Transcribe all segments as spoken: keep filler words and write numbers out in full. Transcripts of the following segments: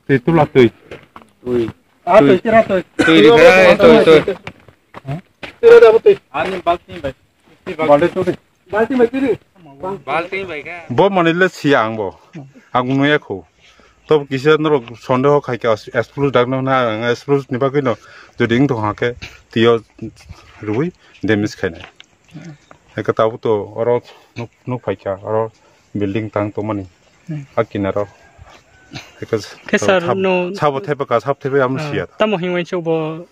Twi tula twi. Twi. Ah, twi, tira twi. Twi, twi, twi, twi. Tira da twi. Ani balti bai. Balti twi. Balti bai twi. Balti bai ka. Bo manile si ang bo. Ang nuya kho. To kisa norok sondeho khai ka explore dak no na ang explore ni bagwi no jodi wng tong ha khe tio rwi damage khainai. Eka tabuk to oro nuk, nuk phaikha, oro building tang tongmani. Hmm. A kinaro. Eka Khe sir, sabo, no, sabo thepa ka, sabo thepa ang ah, siya. Tamo hinwi wansuk bo?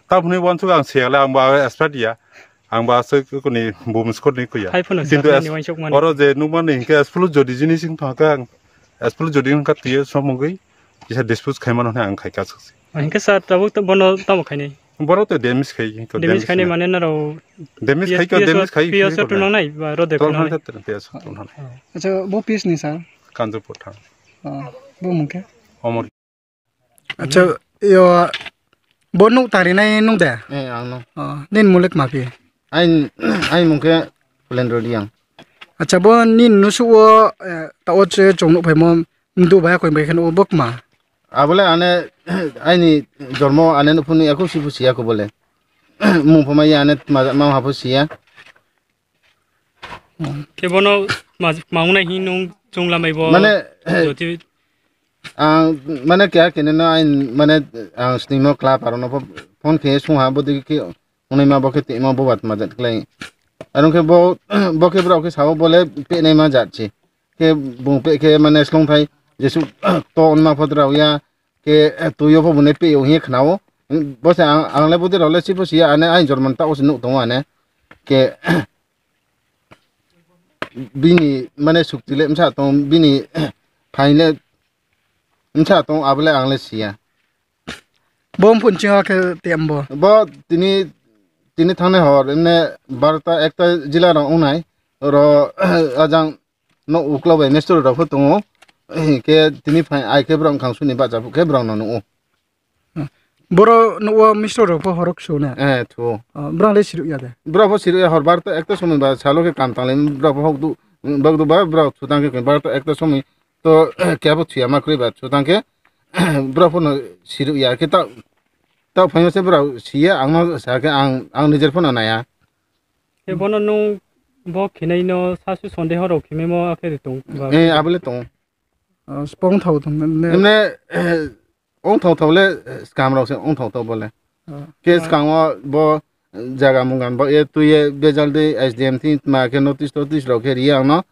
Tamo hinwi wansuk ang siya le, ang ba expert ya. Ang ba se kuni bum skot ni kuya. Hai phano sir, kintu ni as-, wansuk mani. Oro je nukmani hinkhe as pulu jodi jini sing thangkha ang. As pulu jodi hinkha tiye somogwi kisa dispose khaimano hwnwi ang khaikha. Hinkhe sir, tabuk to bono tamo khainai? Bono to damage khai, to damage damage khainai khai. Mane naro damage P S, khai, P S damage khai, P S khai. Tunang nai ba rode tunang nai. Tol hante, P S tunang nai. Acha, bo P S ni sir? Kanjurpur thang. Oh, bo mungke? Omor. Acha, yo, bo nuk tari nai nuk de? Eh, ang nuk. Oh, nin mulek mapi? Ain, ain mungke Pulendra Reang. Acha, bo nin nusu o, eh, ta o che chong nuk phai mo. Mdu bai koi bai khe nugo bokma. Abole ane aini jormo ane nuphuni eko sibu siya ko bole. Mung phama ya ane ma, ma hapo siya. Khe bono ma, maungnai hin nung chungla mai bo. Mane, joti ang mane kya kene no ain mane ang snimo kla paro no phone khe sung ha bodi khe Hwnwi ma bo khe twi ma bo bat ma jat klai. Aro khe bo, bo khe borok khe sao bole penai ma jat se. Khe bung pe khe mane slong thai jesu to onma pho rao ya khe twi yo pho bune pe yo hiye khnao. Bo se ang, ang le budi rao le sipo siya ane ain jorman ta o se nuk tongo ane. Khe bini mane sukti le msa tong bini phain le msa tong abo le ang le siya. Bo phun chingo khe tiyam bo. Bo tini, tini thangnai hor, emne barota ekta jila rok wngnai, oro ajang no uklo bai mestor rok pho tongo, khe tini phai ai khe borok wngkhang suni bacha khe borok no nungo. Boro nugo mestor rok pho horok suna. Eh, thu. Oh, borok le siruk ya de. Borok pho siruk ya hor barota ekta somoi ba salo khe kam tanglai borok pho hok du, bok du ba borok thutang khe barota ekta somoi. To kebo thuya ma kwrwi ba chutang khe borok phano siruk ya khe ta, ta phaima se borok siya ang no sa khe ang, ang nijer phano naya. Khe bono nung bo khinai no sasu sonde horo khimai mo akhe ri tong ba. Eh, abole tong. Oh, spong thau tong ne. Emne, eh, ong thau thau le, eh, scam rok se ong thau thau bole. Oh. Ke ah. Skang o bo jaga munggan bo e twi e bejal de S D M thi ma khe notice totice rok khe ri ang no.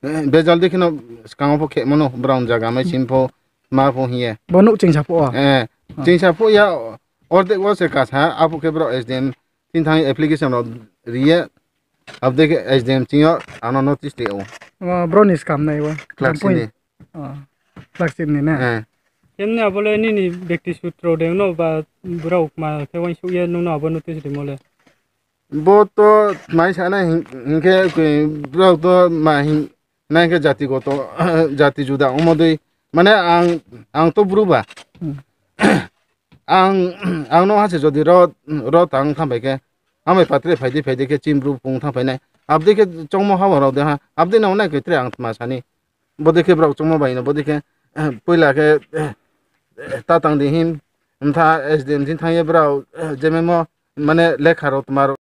Eh, bejal de kheno skang o pho khe mano brown jaga mai sim pho ma pho hiye. Bo nuk chingsa pho. Eh, ah. Chingsa pho ya ordek o se kasa apo khe bro S D M Tin thang application rok riye, abde khe S D M chingo ano notice rio. Omo bro ni skam nai bo. Clerk sini. Oh, clerk sini na. Eh. Kemni abole nini bekti sutro de no ba bura ukma khe wain sukye nungno abo notice rimo le. Bo to mai sana hin-, hinkhe koi bro to ma hin-, Nai khe jati goto, jati juda omo dui. Mane ang, ang to bru ba. Hmm. Ang, ang no hase jodi ro, ro tang tham bai khe. Amai patre phaidi phaidi khe chim bru pung tham bai nai. Abdi khe chongmo hawa rok de ha. Abdi no nai khe tre ang ma sani. Bodi khe bro chongmo bai no. Bodi khe, poila khe, ta tang di hin. Mtha S D M jin thang ye bro, jememo mane lekha rok tma rok.